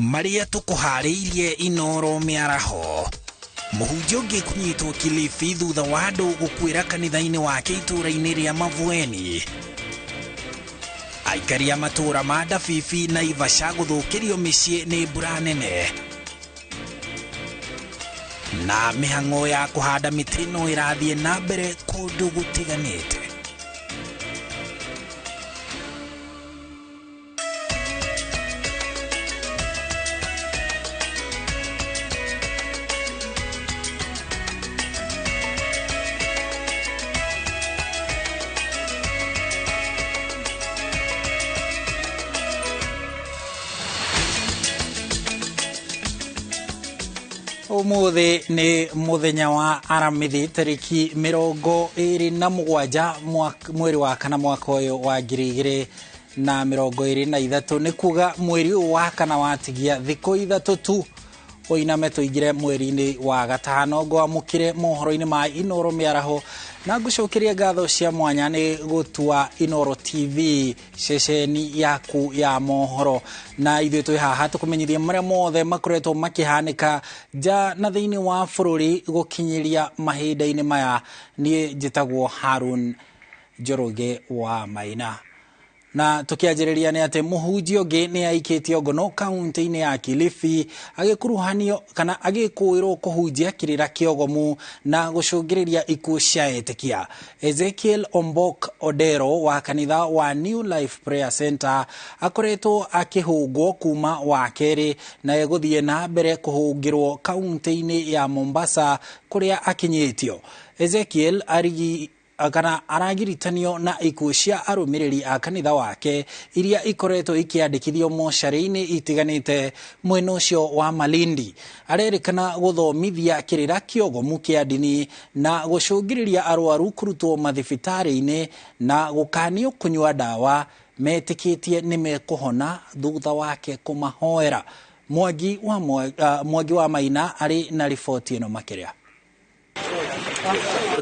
Marĩa tũkũharĩirie Inoro mĩaraho. Mũhunjia ũngĩ kũnyitwo Kilifi thutha wa andũ gũkuĩra kanitha-inĩ wake itũũra-inĩ rĩa Mavueni. Aikari a matũũra ma Ndabibi na Ivasha gũthũkĩrio mĩciĩ nĩ mbura nene. Na mĩhang'o ya kũhanda mĩtĩ no ĩrathiĩ na mbere kũndũ gũtiganĩte. Ũmũthĩ nĩ mũthenya wa Aramithi tarĩki 27 mweri wa kana mwaka ũyũ wa 2023. Nĩ kuga mweri ũyũ wa kana watigia thikũ 3 tu ũiname tũingĩre mweri-inĩ wa gatano. Ngwamũkĩre mohoro-inĩ ma Inoro mĩaraho na ngũcokeria ngatho cia mwanya nĩ gũtua Inoro TV ceceni yaku ya mohoro. Na ithuĩ twĩ haha tũkũmenyithia marĩa mothe makoretwo makĩhanĩka nja na thĩinĩ wa bũrũri gũkinyĩria mahinda-inĩ maya. Niĩ njĩtagwo Harun Njoroge wa Maina. Na tukianjĩrĩria nĩ atĩ mũhunjia ũngĩ nĩ aikĩtio ngono kaunti-inĩ ya Kilifi agĩkuruhanio kana agĩkũĩrwo kũhunjia kĩrĩra kĩogomu na gũcũngĩrĩria ikuũ cia etĩkia. Ezekiel Ombok Odero wa kanitha wa New Life Prayer Center akoretwo akĩhũngwo kuma wa kerĩ na egũthiĩ na mbere kũhũngĩrwo kaunti-inĩ ya Mombasa kũrĩa akinyĩtio. Ezekiel arigi kana aragiritanio na ikuũ cia arũmĩrĩri a kanitha wake iria ikoretwo ikĩandĩkithio mocarĩ-inĩ itiganĩte mwena ũcio wa Malindi. Arerĩkana gũthomithia kĩrĩra kĩogomu kĩa ndini na gũcũngĩrĩria arwaru kũrutwo mathibitarĩ-inĩ na gũkanio kũnyua ndawa metĩkĩtie nĩ mekũhona thutha wake kũmahoera. Mwangi wa Maina arĩ na riboti ĩno makĩria.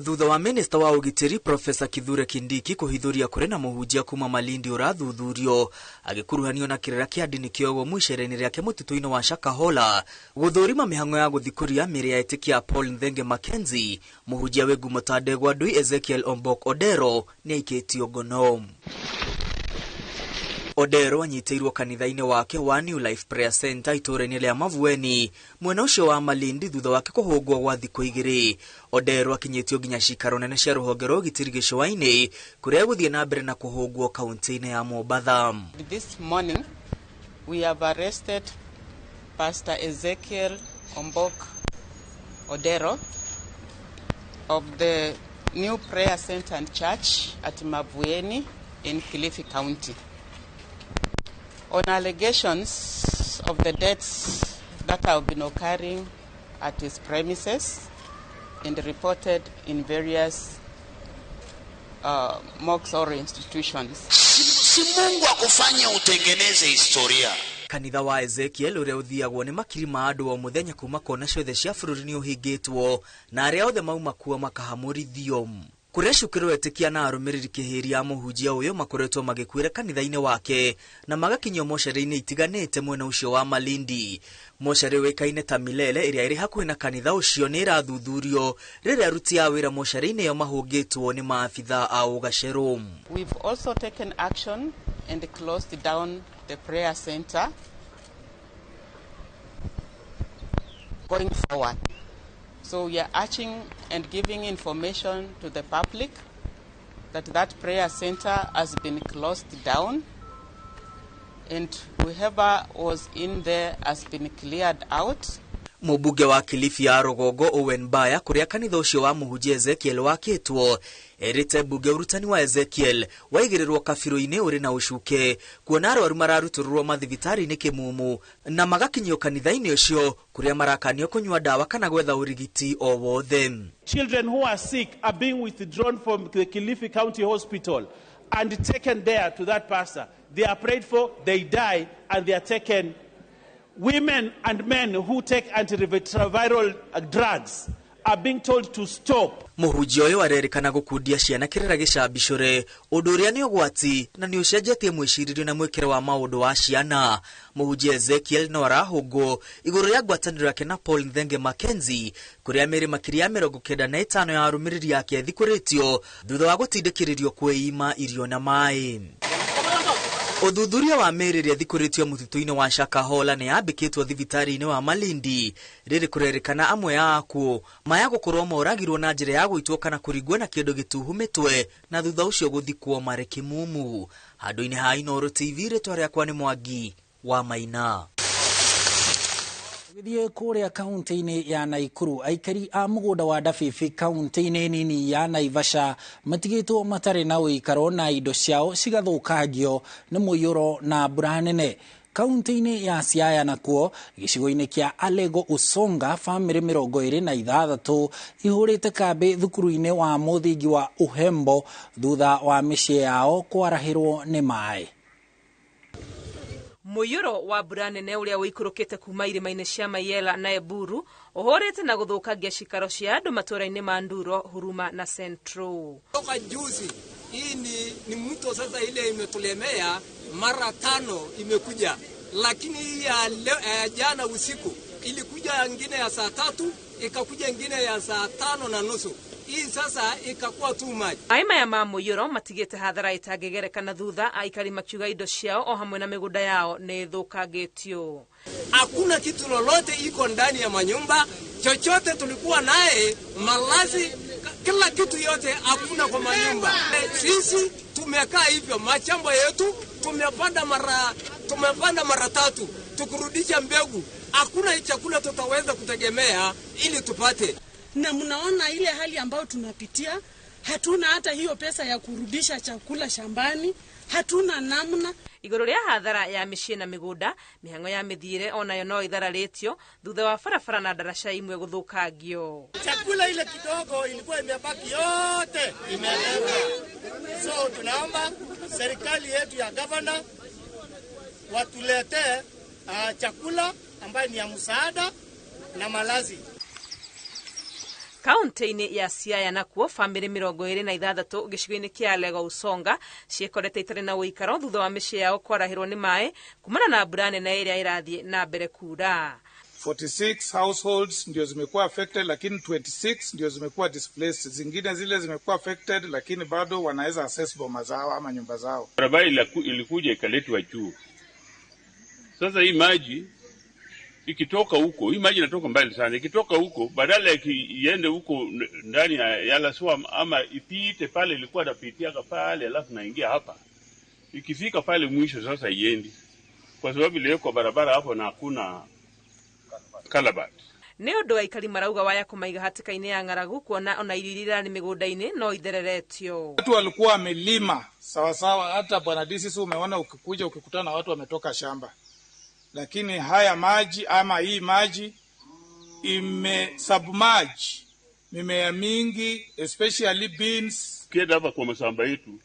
Thutha wa minista wa ũgitĩri Profesa Kithure Kindiki kũhithũria kũrĩ na mũhunjia kuma Malindi ũrathuthurio agĩkuruhanio na kĩrĩra kĩa ndini kĩogomu icera-inĩ rĩake mũtitũ-inĩ wa Shakahola gũthũrima mĩhang'o ya gũthikũria mĩrĩ ya etĩkia Paul Nthenge Mackenzie. Mũhunjia wĩ ngumo ta Ndegwa Ndui Ezekiel Ombok Odero nĩ aikĩtio ngono. Odero anyitĩirwo kanitha-inĩ wake wa New Life Prayer Center itũũra-inĩ rĩa Mavueni mwena ũcio wa Malindi thutha wake kũhũngwo gwa thikũ 2. Odero akinyĩtio nginya cikaro nene cia rũhonge rwa ũgitĩri gĩcũa-inĩ kũrĩa egũthiĩ na mbere na kũhũngwo kaunti-inĩ ya Mombatha. This morning we have arrested Pastor Ezekiel Ombok Odero of the New Prayer Center and Church at Mavueni in Kilifi County on allegations of the deaths that have been occurring at his premises and reported in various mosques or institutions. Si Mungu akufanye utengeneze historia. Kanitha wa Ezekiel ũrĩa ũthiagwo nĩ makiri ma andũ o mũthenya kuma kona ciothe cia bũrũri nĩ ũhingĩtwo na arĩa othe mauma kuo makahamũrithio. Kũrĩa cukĩrwo etĩkia na arũmĩrĩri kĩhĩri ya mũhunjia ũyũ makoretwo magĩkuĩra kanitha-inĩ wake na magakinyio mocarĩ-inĩ itiganĩte mwena ũcio wa Malindi. Mocarĩ ũĩkaine ta Milele ĩrĩa ĩrĩ hakuhĩ na kanitha ũcio nĩ ĩrathuthurio rĩrĩa aruti a wĩra mocarĩ-inĩ ĩyo mahũngĩtwo nĩ maabitha a ũgacerũ. We've also taken action and closed down the prayer center going forward. So we are urging and giving information to the public that that prayer center has been closed down and whoever was in there has been cleared out. Mũmbunge wa Kilifi ya Rũgongo Owen Baya kũrĩa kanitha ũcio wa mũhunjia Ezekiel wakĩtwo erĩte mbunge ũrutani wa Ezekiel waigĩrĩrwo kabirũ-inĩ ũrĩ na ũcuke kuona arwaru mararutũrũrwo mathibitarĩ-inĩ kĩmumu na magakinyio kanitha-inĩ ũcio kũrĩa marakanio kũnyua ndawa kana gwetha ũrigiti o wothe. Children who are sick are being withdrawn from the Kilifi County Hospital and taken there to that pastor. They are prayed for, they die, and they are taken. Women and men who take antiretroviral drugs are being told to stop. Mũhunjia ũyũ arerĩkana gũkundia ciana kĩrĩra gĩcambicũre, ũndũ ũrĩa nĩ ũgwati na nĩ ũcenjetie mwĩcirĩrie na mwĩkĩre wa maũndũ wa ciana. Mũhunjia Ezekiel no arahũngwo igũrũ rĩa ngwatanĩro yake na Paul Nthenge Mackenzie, kũrĩa mĩĩrĩ makĩria ya 95 ya arũmĩrĩri ake ĩthikũrĩtio thutha wa gũtindĩkĩrĩrio kwĩima irio na maĩ. Ũthuthuria wa mĩĩrĩ ĩrĩa ĩthikũrĩtio mũtitũ-inĩ wa Shakahola nĩ yambĩkĩtwo thibitarĩ-inĩ wa Malindi. Rĩrĩ kũrerĩkana amwe a akuũ maya gũkorwo moragirwo na njĩra ya gũitwo kana kũringwo na kĩndũ gĩtuhu mĩtwe na thutha ũcio gũthikwo marĩ kĩmumu. Handũ-inĩ ha Inooro TV, rĩtwa rĩakwa nĩ Mwangi wa Maina. Tũgĩthiĩ kũrĩa kaunti-inĩ ya Naikuru, aikari a mũgũnda wa Ndabibi kaunti-inĩ nini ya Naivasha matigĩtwo matarĩ na ũikaro na indo ciao cigathũkangio nĩ mũiyũro na mbura nene. Kaunti-inĩ ya Siaya nakuo gĩcigo-inĩ kĩa Alego Usonga, bamĩrĩ 26 ihũrĩte kambĩ thukuru-inĩ wa mũthingi wa Uhembo thutha wa mĩciĩ yao kwarahĩrwo nĩ maĩ. Mũiyũro wa mbura nene ũrĩa ũikũrũkĩte kuma irĩma-inĩ cia Mayela na Eburu ũhũrĩte na gũthũkangia cikaro cia andũ matũũra-inĩ ma Nduro, Huruma na Central. Toka juzi hii ni mto sasa, ile imetulemea mara 5 imekuja, lakini ya jana usiku ilikuja ingine ya saa 3, ikakuja ingine ya saa 5:30. Hii sasa ikakuwa too much. Maĩ maya ma mũiyũro matigĩte hathara ĩtangĩgerekana thutha aikari makiuga indo ciao o hamwe na mĩgũnda yao nĩ ĩthũkangĩtio. Hakuna kitu lolote iko ndani ya manyumba, chochote tulikuwa naye, malazi, kila kitu yote hakuna kwa manyumba. Sisi tumekaa hivyo, mashamba yetu tumepanda mara 3, tukurudisha mbegu. Hakuna chakula tutaweza kutegemea ili tupate. Na mnaona ile hali ambayo tunapitia, hatuna hata hiyo pesa ya kurudisha chakula shambani, hatuna namna. Igũrũ rĩa hathara ya mĩciĩ na mĩgũnda, mĩhang'o ya mĩthiĩre onayo no ĩthararĩtio thutha wa barabara na ndaraca imwe gũthũkangio. Chakula ile kidogo ilikuwa imebaki yote imebebwa. So tunaomba serikali yetu ya governor watuletee chakula ambayo ni ya msaada na malazi. Kaunti-inĩ ya Siaya nakuo bamĩrĩ 26 gĩcigo-inĩ kĩa Alego Usonga ciĩkorete itarĩ na ũikaro thutha wa mĩciĩ yao kwarahĩrwo nĩ maĩ kumana na mbura nene ĩrĩa ĩrathiĩ na mbere kura. 46 households ndio zimekuwa affected, lakini 26 ndio zimekuwa displaced. Zingine zile zimekuwa affected lakini bado wanaweza access boma zao ama nyumba zao. Barabara ilikuja ikaletwa juu. Sasa hii maji ikitoka huko, hii maji inatoka mbali sana. Ikitoka huko badala iende huko ndani ya Yala Swam ama ipite pale ilikuwa inapitia pale alafu naingia hapa. Ikifika pale mwisho sasa iendi. Kwa sababu iliwekwa barabara hapo na hakuna calabat. Nĩ ũndũ aikari marauga waya kũmaiga hatĩka-inĩ ya ng'aragu kuona ona irio iria irarĩ mĩgũnda-inĩ no ithereretio. Watu walikuwa wamelima sawa sawa, hata bwana DCC umeona ukikuja ukikutana na watu wametoka shamba. Lakini haya maji ama hii maji ime submerge mimea mingi, especially beans. Kienda hapa kwa mashamba yetu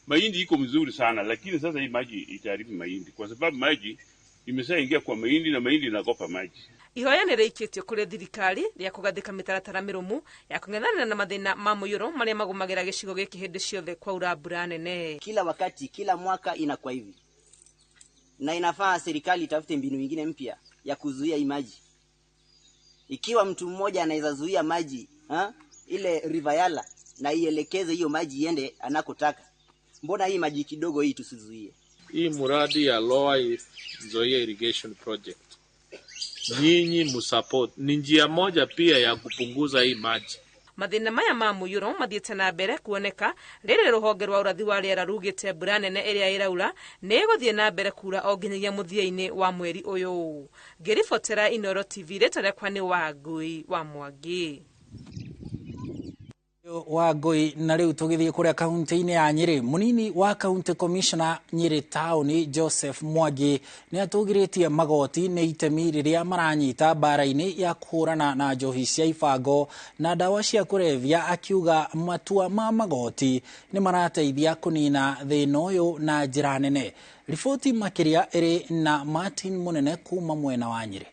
mahindi iko mzuri sana, lakini sasa hii maji itaharibu mahindi kwa sababu maji imeshaingia kwa mahindi na mahindi inakopa maji. Ihoya nĩ rĩikĩtio kũrĩ thirikari rĩa kũgathĩka mĩtaratara mĩrũmu ya kũng'ethanĩra na mathĩna ma mũiyũro marĩa magũmagĩra gĩcigo gĩkĩ hĩndĩ ciothe kwaura mbura nene. Kila wakati, kila mwaka inakuwa hivi, na inafaa serikali itafute mbinu nyingine mpya ya kuzuia hii maji. Ikiwa mtu mmoja anaweza zuia maji ile River Yala na ielekeze hiyo maji iende anakotaka, mbona hii maji kidogo hii tusizuie? Hii muradi ya Lower Nzoia Irrigation Project nyinyi msupport, ni njia moja pia ya kupunguza hii maji. Mathĩna maya ma mũiyũro mathiĩte na mbere kuoneka rĩrĩ rũhonge rwa ũrathi wa rĩera rugĩte mbura nene ĩrĩa ĩraura nĩ ĩgũthiĩ na mbere kura o nginyagia mũthia-inĩ wa mweri ũyũ. Ngĩribotera Inooro TV, rĩtwa rĩakwa nĩ Wangui wa Mwangi. Wangui. Na rĩu tũgĩthiĩ kũrĩa kaunti-inĩ ya Nyĩrĩ, mũnini wa county commissioner Nyĩrĩ taũni Joseph Mwangi nĩ atũgĩrĩtie magoti nĩ itemi rĩrĩa maranyita mbara-inĩ ya kũhũrana na njohi cia ibango na ndawa cia kũrebia, akiuga matua ma magoti nĩ marateithia kũnina thĩna ũyũ na njĩra nene. Riboti makĩria ĩrĩ na Martin Mũnene kuma mwena wa Nyĩrĩ.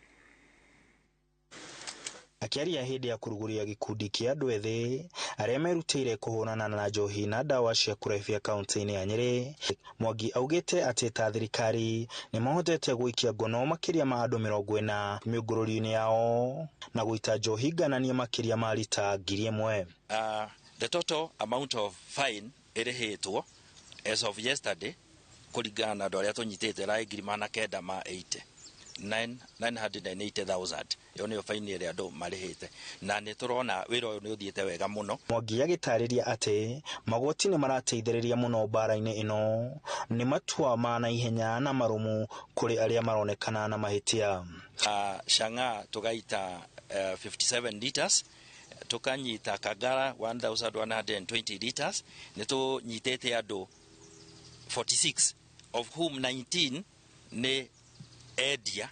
Akĩaria hĩndĩ ya kũrugũria gĩkundi kĩa andũ ethĩ arĩa merutĩire kũhũrana na njohi na ndawa cia kũrebia kaunti-inĩ ya Nyĩrĩ, Mwangi augĩte atĩ ta thirikari nĩ mahotete gũikia ngono makĩria ma andũ 40 mĩũngũrũrio-inĩ yao na gũita njohi ngananie makĩria ma rita 1000. The total amount of fine ĩrĩhĩtwo as of yesterday kũringana na andũ arĩa tũnyitĩte raĩ 980,000 980,000. Ĩyo nĩyo faini ĩrĩa andũ marĩhĩte, na nĩ tũrona wĩra ũyũ nĩ ũthiĩte wega mũno. Mwangi agĩtarĩria atĩ magoti nĩ marateithĩrĩria mũno mbara-inĩ ĩno nĩ matua ma naihenya na marũmu kũrĩ arĩa maronekana na mahĩtia. Chang'aa tũgaita 57 liters, tukanyita Kagara 1120 liters, nĩ tũnyitĩte andũ 46 of whom 19 nĩ endia.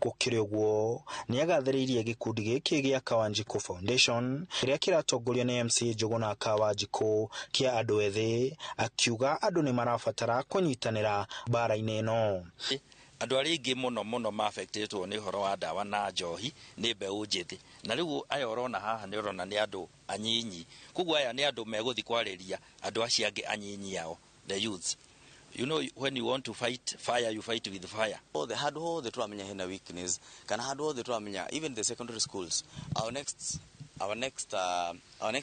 Gũkĩrĩ ũguo nĩagathĩrĩirie gĩkundi gĩkĩ gĩa Kawanjikũ Foundation kĩrĩa kĩratongorio nĩ MC Njũgũna Kawanjikũ kĩa andũ ethĩ, akiuga andũ nĩ marabatara kũnyitanĩra mbara-inĩ ĩno. Andũ arĩa aingĩ mũno mũno ma-affectĩtwo nĩ ũhoro wa ndawa na njohi nĩ mbeũ njĩthĩ, na rĩu aya ũrona haha nĩ ũrona nĩ andũ anyinyi, koguo aya nĩ andũ megũthiĩ kwarĩria andũ acio angĩ anyinyi ao, the youths. You know, when you want to fight fire, you fight with fire. Othe handũ hothe tũramenya hena weakness, kana handũ hothe tũramenya even the secondary schools, our next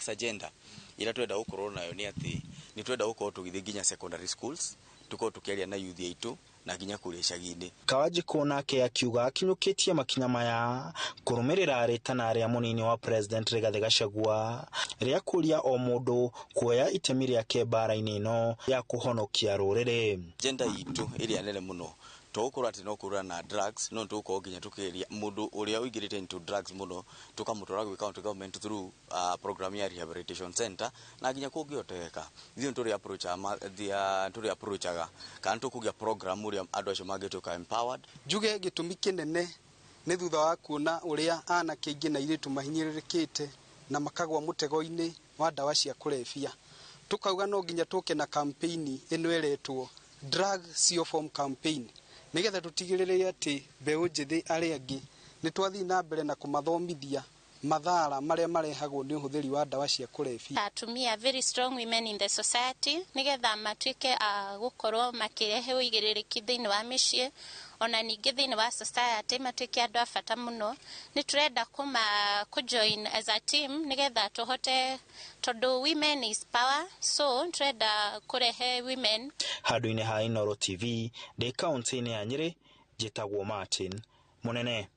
agenda ĩrĩa twenda gũkorwo nayo nĩ atĩ nĩ twenda gũkorwo tũgĩthiĩ nginya secondary schools, tukorwo tũkĩaria na youth aitũ na nginya kũrĩa icagi-inĩ. Kawanjikũ nake akiuga akinyũkĩtie makinya maya kũrũmĩrĩra rĩtana rĩa mũnini wa President Rigathĩ Gachagua rĩa kũria o mũndũ kuoya itemi rĩake mbara-inĩ ĩno ya kũhonokia rũrĩrĩ. Agenda itũ ĩrĩa nene mũno tũgũkorwo atĩ no kũrũa na drugs, no tũgũkorwo nginya tũkĩgeria mũndũ ũrĩa ũingĩrĩte into drugs mũno tũkamũtwara gwĩ county government through program ya rehabilitation center, na nginya kũngĩhotekeka ithuĩ tũrĩ approachaga kana tũkũgĩa program ũrĩa andũ acio mangĩtuĩka empowered. Njuge gĩtũmi kĩnene nĩ thutha wa kuona ũrĩa anake aingĩ na airĩtu mahinyĩrĩrĩkĩte na makagwa mũtego-inĩ wa ndawa cia kũrebia, tũkauga no nginya tũke na campaign ĩno ĩretwo Drug Form Campaign, nĩgetha tũtigĩrĩre atĩ mbeũ njĩthĩ arĩa angĩ nĩ twathiĩ na mbere na kũmathomithia mathara marĩa marehagwo nĩ ũhũthĩri wa ndawa cia kũrebia. Atumia very strong women in the society nĩgetha matuĩke a gũkorwo makĩrehe ũigĩrĩrĩki thĩinĩ wa mĩciĩ, ona ningĩ thĩinĩ wa society matuĩke andũ a bata mũno. Nĩ tũrenda kũ join as a team nĩgetha tũhote, tondũ women is power, so tũrenda kũrehe women. Handũ-inĩ ha Inooro TV ndĩ kaunti-inĩ ya Nyĩrĩ, njĩtagwo Martin Mũnene.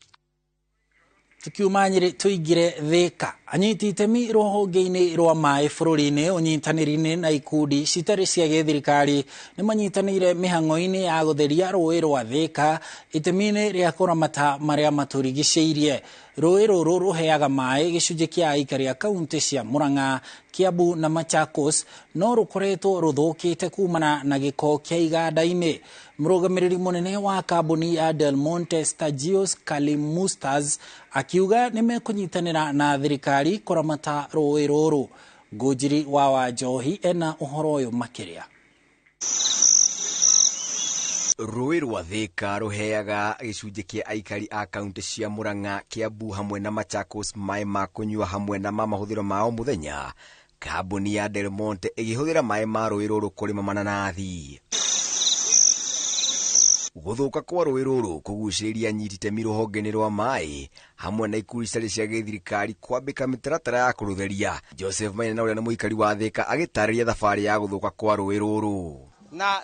Tukiuma Nyĩrĩ tũingĩre Thĩka. Anyiti itemi rũhonge-inĩ rwa maĩ bũrũri-inĩ ũnyitanĩri-inĩ na ikundi citarĩ cia gĩthirikari nĩ manyitanĩire mĩhang'o-inĩ ya gũtheria rũĩ rwa Thĩka itemi-inĩ rĩa kũramata marĩa matũrigicĩirie. Rũĩ rũrũ rũheaga maĩ gĩcunjĩ kĩa aikari a kaunti cia Murang'a, Kiambu na Machakos, no rũkoretwo rũthũkĩte kumana na gĩko kĩa iganda-inĩ. Mũrũgamĩrĩri mũnene wa kambuni ya Del Monte Stagios Kalimustas akiuga nĩ mekũnyitanĩra na thirikari kũramata rũĩ rũrũ. Ngũnjiri wa Wanjohi ena ũhoro ũyũ makĩria. Rũĩ rwa Thĩka rũheaga gĩcunjĩ kĩa aikari a kaunti cia Murang'a, Kiambu hamwe na Machakos maĩ ma kũnyua hamwe na ma mahũthĩro ma o mũthenya. Kambuni ya Del Monte ĩgĩhũthĩra maĩ ma rũĩ rũrũ kũrĩma mananathi. Gũthũka kwa rũĩ rũrũ kũgucĩrĩria anyiti itemi rũhonge-inĩ rwa maĩ hamwe na ikundi citarĩ cia gĩthirikari kwambĩka mĩtaratara ya kũrũtheria. Joseph Maina ũrĩa nĩ mũikari wa Thĩka agĩtarĩria thabarĩ ya gũthũka kwa rũĩ rũrũ. Na